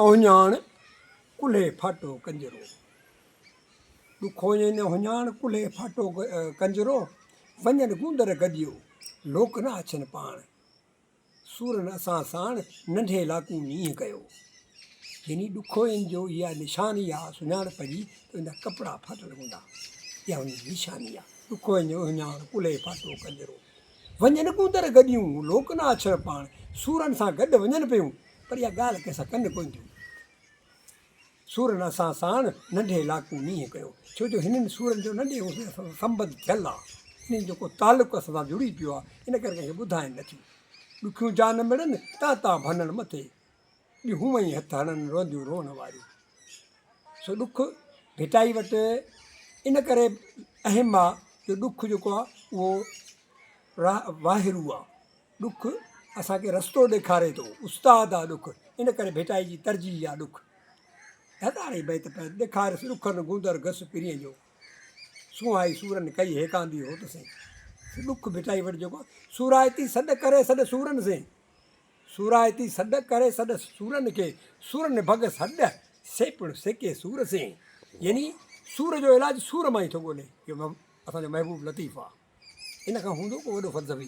اهڃاڻ ڪلهي ڦاٽو ڪنجرو. ڏکوئين اهڃاڻ ڪلهي ڦاٽو ڪنجرو، وڃن گوندر گڏيو، لوڪ نه آڇن پاڻ. سورن اسان ساڻ ننڍي لاڪون نينهن ڪيو. يعني ڏکوئين جو اها نشاني آ سڃاڻپ جي ته ان جا ڪپڙا ڦاٽل هوندا. اها ان جي نشاني آ. ڏکوئين جو اهڃاڻ ڪلهي ڦاٽو ڪنجرو. وڃن گوندر گڏيون، لوڪ نه آڇن پاڻ. سورن سان گڏ وڃن پيون، پر اها ڳالهه ڪنهن سان ڪن ڪونه ٿيون. سورن اسان ساڻ ننڍي لاڪون نينهن ڪيو، ڇو جو هنن سورن جو ننڍي هوندي اسان سان سنٻنڌ ٿيل آ، انهن جو ڪو تعلق اسان سان جڙي پيو آ، ان ڪري ڪنهن کي ٻڌائين نه ٿيون. ڏکيون جا نه مڙن، تان تان ڀنڻ مٿي، ٻيون هونئن ئي هٿ هڻن روئنديون روئڻ واريون. سو ڏک ڀٽائي وٽ ان ڪري اهم آ جو ڏک جيڪو آ اهو واهرو آ. ڏک اسان کي رستو ڏيکاري ٿو، استاد آ ڏک، ان ڪري ڀٽائي جي ترجيح آ ڏک. هزارين بيت پئي ڏيکاريس ڏکن گوندر گس پرينء جو، سونهائي سورن ڪئي هيڪاندي هوت سين. ڏک ڀٽائي وٽ جيڪو آ، سورائتي سڏ ڪري سڏ سورن سين، سورائتي سڏ ڪري سڏ سورن کي، سورن ڀڳ سڏ سي پڻ سيڪي سور سين. يعني سور جو علاج سور مان ئي ٿو ڳولي. اهو اسان جو محبوب لطيف آ. ان کان هوندو ڪو وڏو فلسفي.